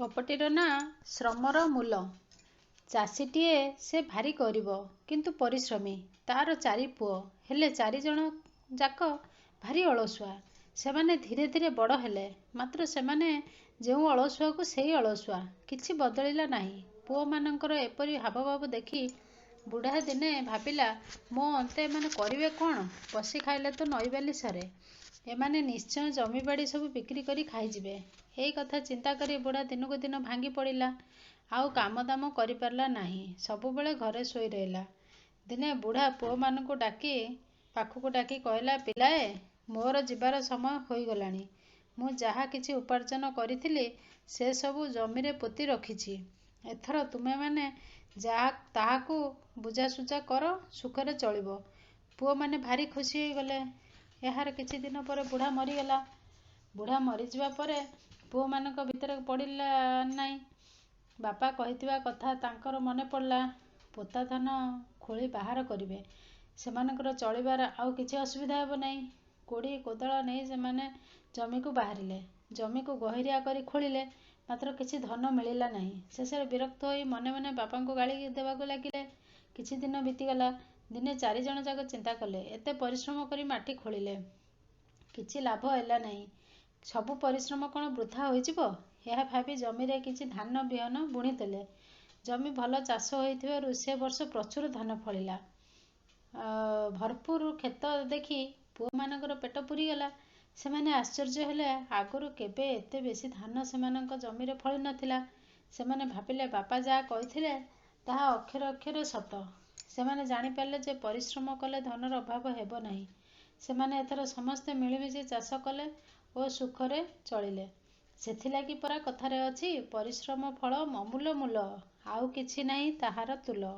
ଗପଟିର ନାଁ ଶ୍ରମର ମୂଲ। ଚାଷୀଟିଏ ସେ ଭାରି ଗରିବ, କିନ୍ତୁ ପରିଶ୍ରମୀ। ତା'ର ଚାରି ପୁଅ, ହେଲେ ଚାରିଜଣଯାକ ଭାରି ଅଳସୁଆ। ସେମାନେ ଧୀରେ ଧୀରେ ବଡ଼ ହେଲେ, ମାତ୍ର ସେମାନେ ଯେଉଁ ଅଳସୁଆକୁ ସେଇ ଅଳସୁଆ, କିଛି ବଦଳିଲା ନାହିଁ। ପୁଅମାନଙ୍କର ଏପରି ହାବଭାବ ଦେଖି ବୁଢ଼ା ଦିନେ ଭାବିଲା, ମୋ ଅନ୍ତେ ଏମାନେ କରିବେ କ'ଣ? ବସି ଖାଇଲେ ତ ନଈବାଲି ସରେ। ଏମାନେ ନିଶ୍ଚୟ ଜମିବାଡ଼ି ସବୁ ବିକ୍ରି କରି ଖାଇଯିବେ। ଏଇ କଥା ଚିନ୍ତା କରି ବୁଢ଼ା ଦିନକୁ ଦିନ ଭାଙ୍ଗି ପଡ଼ିଲା। ଆଉ କାମଦାମ କରିପାରିଲା ନାହିଁ। ସବୁବେଳେ ଘରେ ଶୋଇ ରହିଲା। ଦିନେ ବୁଢ଼ା ପୁଅମାନଙ୍କୁ ପାଖକୁ ଡାକି କହିଲା, ପିଲାଏ, ମୋର ଯିବାର ସମୟ ହୋଇଗଲାଣି। ମୁଁ ଯାହା କିଛି ଉପାର୍ଜନ କରିଥିଲି, ସେ ସବୁ ଜମିରେ ପୋତି ରଖିଛି। ଏଥର ତୁମେମାନେ ତାହାକୁ ବୁଝାସୁଝା କର, ସୁଖରେ ଚଳିବ। ପୁଅମାନେ ଭାରି ଖୁସି ହୋଇଗଲେ। ଏହାର କିଛି ଦିନ ପରେ ବୁଢ଼ା ମରିଗଲା। ବୁଢ଼ା ମରିଯିବା ପରେ ପୁଅମାନଙ୍କ ଭିତରେ ପଡ଼ିଲା ନାହିଁ। ବାପା କହିଥିବା କଥା ତାଙ୍କର ମନେ ପଡ଼ିଲା। ପୋତା ଧନ ଖୋଳି ବାହାର କରିବେ। ସେମାନଙ୍କର ଚଳିବାର ଆଉ କିଛି ଅସୁବିଧା ହେବ ନାହିଁ। କୋଡ଼ି କୋଦାଳ ନେଇ ସେମାନେ ଜମିକୁ ବାହାରିଲେ। ଜମିକୁ ଗହୀରିଆ କରି ଖୋଳିଲେ, ମାତ୍ର କିଛି ଧନ ମିଳିଲା ନାହିଁ। ଶେଷରେ ବିରକ୍ତ ହୋଇ ମନେ ମନେ ବାପାଙ୍କୁ ଗାଳି ଦେବାକୁ ଲାଗିଲେ। କିଛି ଦିନ ବିତିଗଲା। ଦିନେ ଚାରିଜଣଯାକ ଚିନ୍ତା କଲେ, ଏତେ ପରିଶ୍ରମ କରି ମାଟି ଖୋଳିଲେ, କିଛି ଲାଭ ହେଲା ନାହିଁ। ସବୁ ପରିଶ୍ରମ କ'ଣ ବୃଥା ହୋଇଯିବ? ଏହା ଭାବି ଜମିରେ କିଛି ଧାନ ବିହନ ବୁଣିଦେଲେ। ଜମି ଭଲ ଚାଷ ହୋଇଥିବାରୁ ସେ ବର୍ଷ ପ୍ରଚୁର ଧାନ ଫଳିଲା। ଭରପୁର କ୍ଷେତ ଦେଖି ପୁଅମାନଙ୍କର ପେଟ ପୂରିଗଲା। ସେମାନେ ଆଶ୍ଚର୍ଯ୍ୟ ହେଲେ, ଆଗରୁ କେବେ ଏତେ ବେଶୀ ଧାନ ସେମାନଙ୍କ ଜମିରେ ଫଳି ନଥିଲା। ସେମାନେ ଭାବିଲେ, ବାପା ଯାହା କହିଥିଲେ ତାହା ଅକ୍ଷରେ ଅକ୍ଷରେ ସତ। ସେମାନେ ଜାଣିପାରିଲେ ଯେ ପରିଶ୍ରମ କଲେ ଧନର ଅଭାବ ହେବ ନାହିଁ। ସେମାନେ ଏଥର ସମସ୍ତେ ମିଳିମିଶି ଚାଷ କଲେ ଓ ସୁଖରେ ଚଳିଲେ। ସେଥିଲାଗି ପରା କଥାରେ ଅଛି, ପରିଶ୍ରମ ଫଳ ଅମୂଲ ମୂଲ, ଆଉ କିଛି ନାହିଁ ତାହାର ତୁଲ।